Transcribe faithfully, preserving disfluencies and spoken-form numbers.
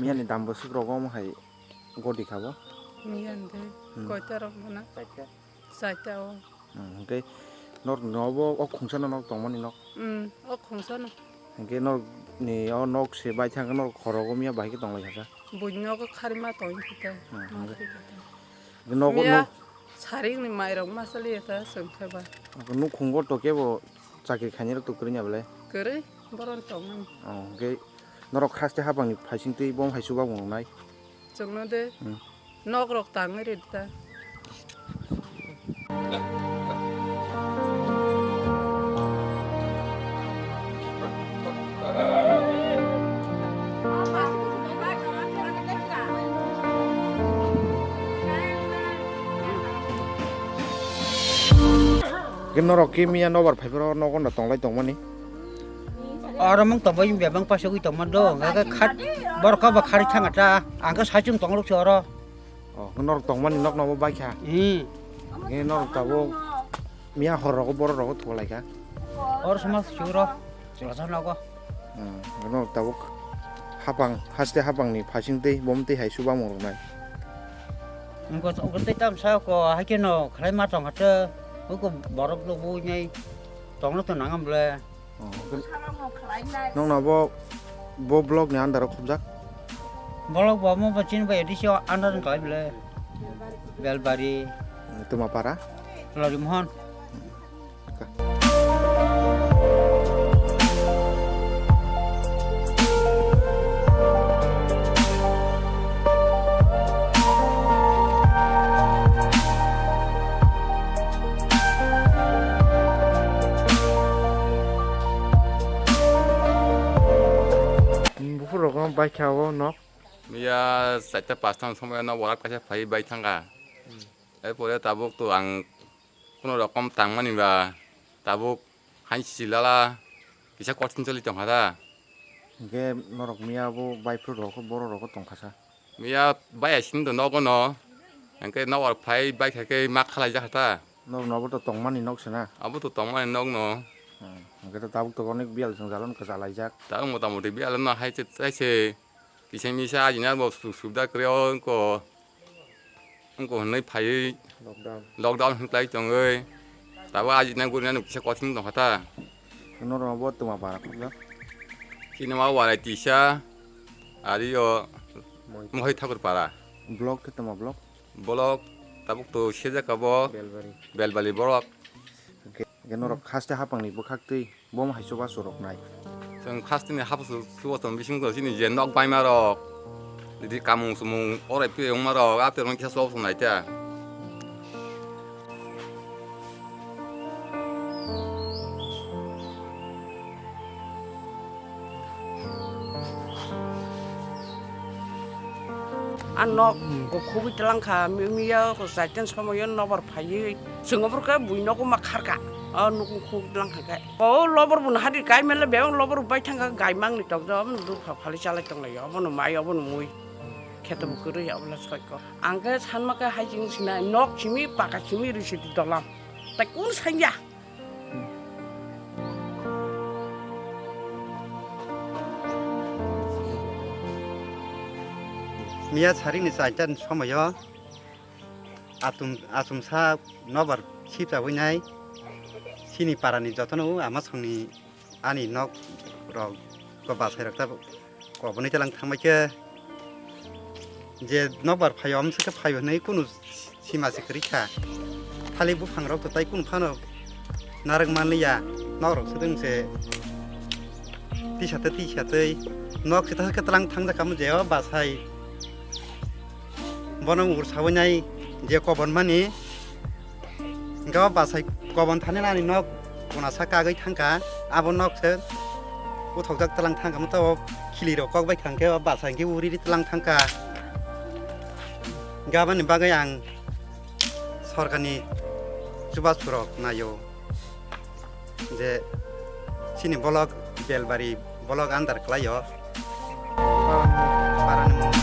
Miyani dam bwswk rogo omo hai godi kha bo. Miyan de Hmm. koita rok mana? Chaita. Chaita o. Hmm, hwnkhe nor nobo o khungsa no nok tongmani nok. Hmm, o khungsa no. Hwnkhe nor ni o nok se bai thang nor khorogo miya bai khe tonglai kha. Buini nogo kharima tong khe ta. Hmm, Ma hwnkhe. khe ta. Nogo Miya nok saring ni mairok masali ta sengkhe ba. Nukhungo to kebo chakri khainai rok to kwrwngya bwle. Kwrwi boron tongmani. Oh, hwnkhe norok haste hapangni phaisingtwi bom hai chubabu nwngnai. Chwngno de Hmm. nok rok tangwi rwdi ta. Khe norok khe miya nobar phaiphuru nogo no tonglai tongmani. Oro mung tongbai bebang pasogwi tongma do, hwnkhe khat borok ba khari thanga ta, ang khe saichung tongrok se oro. Oh, norok tongmani nok nobo baikha. Hmm. Nge norok tabuk miya hor rogo borok rogo thok lai kha. Oro suma suro, chwla nogo. Hmm, norok tabuk hapang, haste hapangni phasing tei bom tei hai chubamu rwnai. Ngo ngo tei tamsa ko haikhe no khlai ma tong hate, uko borok no bui nai tongno to nangam le. Oh, nokno bo, bo block ni under o khobjak? Block bo mo bo chini bai A D C under ni kalai bele. Belbari. Tuma para? Lori Mohon. Buphur rok no baikha o nok. Miya charta pasta ni somoi no warak kaisa phai bai thangkha. Erpore tabuk to ang kono rokom tangmani ba tabuk hain silala kisa kothin choli tongkha da. Hingke norok miya bo bai phuru rok borok rok tongkha sa. Miya bai asin to nogo no. Hingke nowar phai bai kha khe ma khalai jakha ta. Norok no abo to tongmani nok se na. Abo to tongmani nok no. Hmm. Hingke to tabuk to onek biyal jwng jalon kwchalaijak. Tabuk mota moti biyal no hai se, hai se. Kisa misa ajina bo su-, subda kwrwi o wngko, wngko hwnwi phaiwi Lockdown. Lockdown hwnklai tongwi. Tabuk ajina gurina nuk kisa kothing tongkha ta. Norok bo twma para khobjak. Chini ma warai tisa, ari o Moi. Mohai Thakur para. Block khe twma block? Block tabuk to sejak abo Belbari. Belbali block. Hingke, hingke norok haste hapangni bwkhak twi. Bo hai chubachu rok nai. Chwng first ni hapsu chubachu bising to chini je nok baima rok. Ridi kamung sumung orai phi wngma rok, a terong kisa chubachu nai ta. A nok ko khugui tlang kha, mi-, miya ko saitan somoyo nobar phaiwi. Chwng oborok khe bui nogo ma kharka. O nukung khuk lang kha khe. O lobor bo nahardi kai mele bebak lobor bai thang kha gai mangni tokjak obo no dukha phali chalai tong lai obo no mai obo no mui. Kheto bo kwrwi obo le soi ko. Ang khe sanma khe hai ching sinai nok simi paka simi risi dolam. Tai kun sanya. Miya saring ni chaita ni somoyo. Achum-, achumsa nobar sipsa winai chini parani jotono ama songni ani nok rok ko bachai rok ta kobonwi talang thangbai khe je nokbar phaio amswk khe phaio hwnwi kunu sima se kwrwi kha. Thalik buphang rok to tai kunu phano narwk manliya, nok rok swdwng se tisa tei tisa tei nok se ta khe talang thang jakha mo je o bachai. Bono ur sawi nai je kobon mani, hingke o bachai kobon thani nani nok kuna sa kagwi thangkha, abo nok se uthokjak tlang thangkha, motha o khili rok kok bai khangkhe o bachai hingke uri ri tlang thangkha. Hingke aboni bagwi ang sorkarni chubachu rok naio. Je chini block Belbari block under kwlaio. Parani mung